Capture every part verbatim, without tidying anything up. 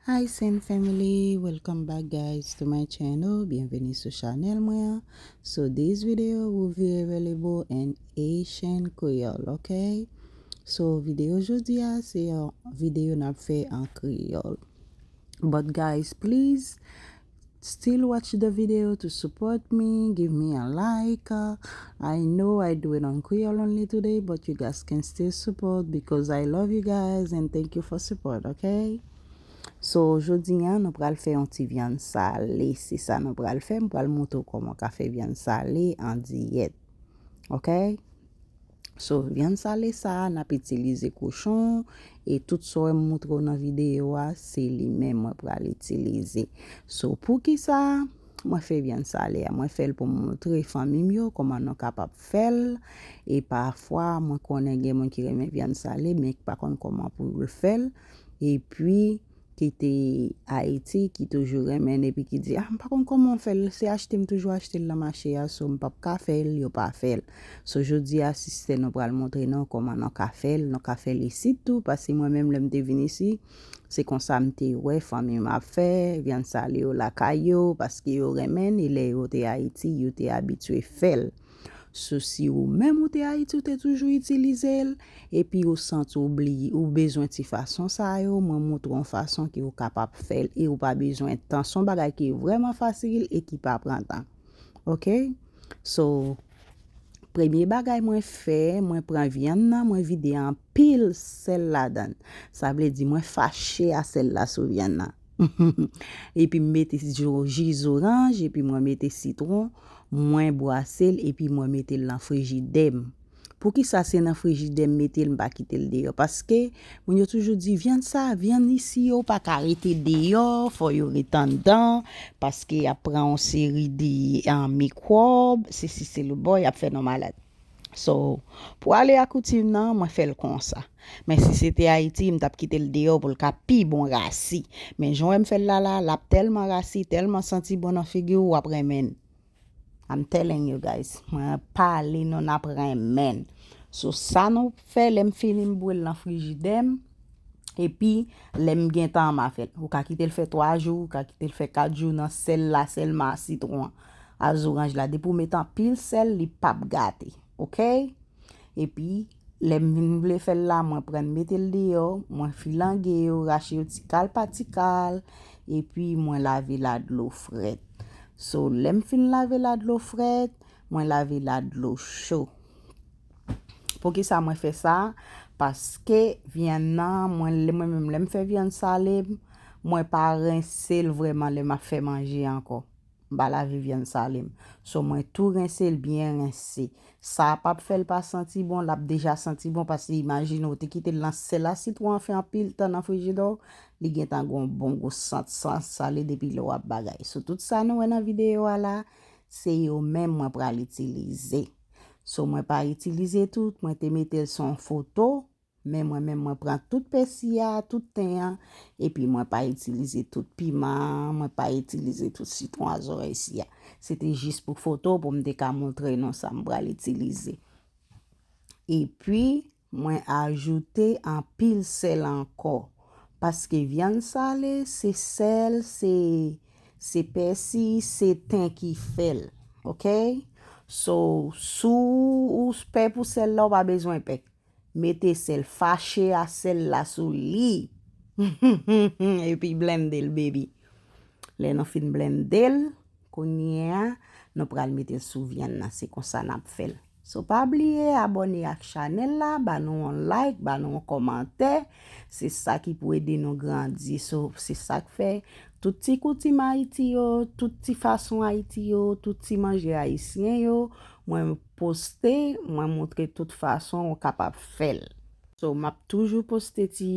Hi Sen family, welcome back guys to my channel. Byenveni sou chanèl mwen an. So this video will be available in Haitian Creole, okay? So videyo jodi a se yon videyo n ap fè an kreyòl. But guys, please still watch the video to support me, give me a like. Uh, I know I do it on Creole only today, but you guys can still support because I love you guys and thank you for support, okay? So, jodi a, nou pral fè yon ti vyann sale. Se sa nou pral fè. M pral montre w kòman w ka fè vyann sale an diyèt. Ok? So, vyann sale sa a, n ap itilize kochon. E tout sa w wè m montre w nan videyo a, se li menm mwen pral itilize. So, poukisa mwen fè vyann sale a? Mwen fè l pou m montre fanmi m yo kòman nou kapab fè l. E pafwa, mwen konnen gen moun ki renmen vyann sale, men ki pa konn kòman pou yo fè l. Epi, ki te Ayiti, ki toujou renmen l, epi ki di, ah, m pa konn kòman w fè l, se achte m toujou achte l nan mache a, so m p ap ka fè l, yo pa fè l. So, jodi a, sistè, nou pral montre nou kòman nou ka fè l, nou ka fè l isit tou, paske mwen menm, lè m te vin isi, se konsa m te wè fanmi m ap fè, vyann sale yo lakay yo, paske yo renmen l, e lè yo te Ayiti, yo te abitye fè l. So, si ou menm ou te Ayiti, ou te toujou itilize l, epi ou santi ou bliye, ou bezwen ti fason sa yo, mwen montre w yon fason ki ou kapab fè l, e ou pa bezwen tan. Se yon bagay ki vrèman fasil e ki pa pran tan. Ok? So, premye bagay mwen fè, mwen pran vyann nan, mwen vide anpil sèl ladan l. Sa vle di, mwen fache a sèl la sou vyann nan. Epi m mete ji, ji zoranj, epi mwen mete sitwon, mwen bwase l, epi mwen mete l nan frijidè m. Poukisa se nan frijidè m mete l, m pa kite l deyò? Paske moun yo toujou di, vyann sa, vyann isi yo pa ka rete deyò, fò yo rete anndan, paske y ap pran yon seri de, ah, mikwòb, sesi se lòt bò, y ap fè nou malad. So, pou ale ak koutim nan, mwen fè l konsa. Men si se te Ayiti, m t ap kite l deyò pou l ka pi bon rasi. Men jan w wè m fè l la la, l ap tèlman rasi, tèlman santi bon nan figi w, w ap renmen l. I'm telling you guys, mwen pale nou n ap renmen l. So, sa nou fè, lè m fini, m boule l nan frijidè m. Epi, lè m gen tan, m a fè l. Ou ka kite l fè twa jou, ou ka kite l fè kat jou nan sèl la sèlman, a sitwon an, a zoranj la. Depi w met anpil sèl, li p ap gate. Ok? Epi, lè m vin vle fè l la, mwen pran l mete l deyò, mwen filange yo, rache yo ti kal pa ti kal, epi mwen lave l a dlo frèt. So, lè m fin lave l a dlo frèt, mwen lave l a dlo cho. Poukisa mwen fè sa? Paske vyann nan, mwen, lè, mwen menm, lè m fè vyann sale m, mwen pa rense l vrèman lè m ap fè manje ankò. M pa lave vyann sale m. So, mwen tou rense l byen rense. Sa p ap fè l pa santi bon, l ap deja santi bon, paske imajine w te kite l nan sèl a sitwon an fè anpil tan nan frijidè w, li gentan gon bon gwo sant, sant sale depi lè w ap bagay. So, tout sa nou wè nan videyo a la, se yo menm mwen pral itilize. So, mwen pa itilize tout, mwen te mete l sou yon foto, men mwen menm, mwen pran tout pèsi a, tout ten an, epi mwen pa itilize tout piman an, mwen pa itilize tout sitwon a zòrèy si a. Se te jis pou foto, pou m te ka montre nou sa m pral itilize. Epi, mwen ajoute anpil sèl ankò. Paske vyann sale, se sèl, se, se pèsi, se ten ki fè l. Ok? So, si w pè pou sèl la, w pa bezwen pè. Mete sèl, fache a sèl la sou li. Epi blende l, baby. Lè nou fin blende l, kounye a, nou pral mete l sou vyann nan. Se konsa n ap fè l. So, pa bliye abòne ak chanèl la, ba nou yon like, ba nou yon kòmantè. Se sa ki pou ede nou grandi. So, se sa k fè tout ti koutim Ayiti yo, tout ti fason Ayiti yo, tout ti manje ayisyen yo, mwen poste, mwen montre tout fason ou kapab fè l. So, m ap toujou poste ti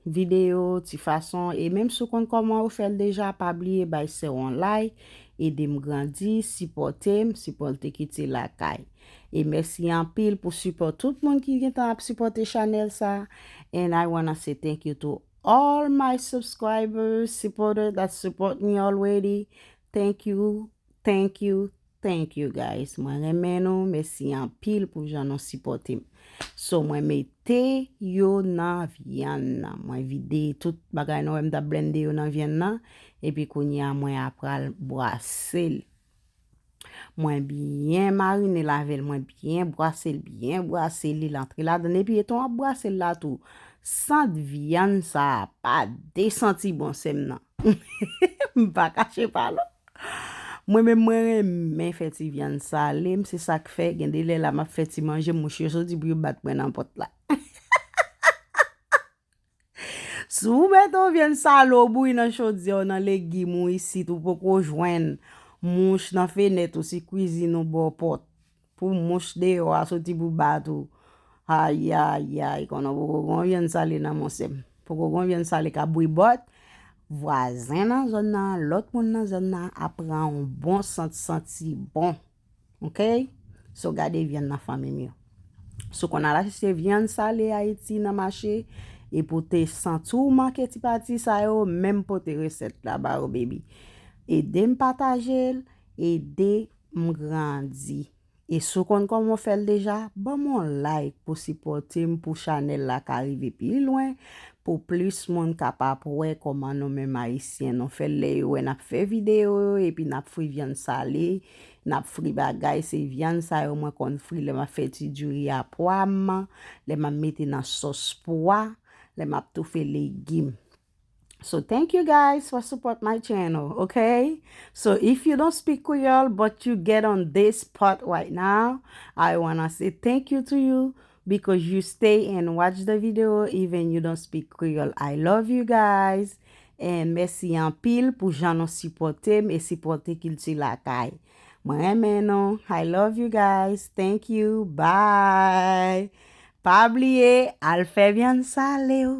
videyo, ti fason, e menm si w konn kòman ou fè l deja, pa bliye bay sè w yon like, ede m grandi, sipòte m, sipòte Kite Lakay. E mèsi anpil pou sipò tout moun ki gentan ap sipòte chanèl sa. And I wanna say thank you to all my subscribers, supporters that support me already. Thank you, thank you, Thank you guys. Mwen renmen nou. Mèsi anpil pou jan nou sipòte m. So, mwen mete yo nan vyann nan. Mwen vide tout bagay nou wè m t ap blende yo nan vyann nan. Epi kounye a, mwen apral bwase l. Mwen byen marine l avè l, mwen byen bwase l, byen bwase l, li antre ladan l. Epi etan w ap bwase l la tou, sant vyann sa a pa de santi bon sè m nan. M pa kache pa nou. Mwen menm mwen renmen fè ti vyann sale m, se sa k fè gen de lè la m ap fè ti manje, mouch yo soti pou yo bat mwen nan pòt la. Si w mete yon vyann sale w bouyi nan chodyè w, nan legim ou isit, ou poko jwenn mouch nan fenèt ou, si kwizin ou bò pòt, pou mouch deyò a soti pou bat ou. Ayayay, konnen poko gen yon vyann sale nan, monchè m. Poko gen yon vyann sale k ap bouyi bòt. Vwazen nan zòn nan, lòt moun nan zòn nan ap pran yon bon sant, santi bon. Ok? So, gade vyann nan, fanmi m yo. Si w konn al achte vyann sale Ayiti nan mache, epi w te santi w manke ti pati sa yo, menm pote resèt la ba yo, baby. Ede m pataje l, ede m grandi. E si w konn kòman w fè l deja, ban m yon like pou sipòte m, pou chanèl la ka rive pi lwen, pou plis moun kapab wè kòman nou menm Ayisyen nou fè l lè yo wè n ap fè videyo yo, epi n ap fri vyann sale, n ap fri bagay, se vyann sa yo mwen konn fri lè m ap fè ti diri a pwa m, lè m ap mete nan sòs pwa, lè m ap toufe legim. So thank you guys for support my channel, okay? So if you don't speak Creole but you get on this part right now, I wanna say thank you to you because you stay and watch the video even you don't speak Creole. I love you guys. And mèsi anpil pou jan nou sipòte m e sipòte Kilti Lakay. Mwen renmen nou. I love you guys. Thank you. Bye. Pa bliye, al fè vyann sale w.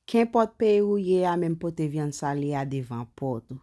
Kenpòt peyi ou ye a, menm pote vyann sale a devan pòt ou.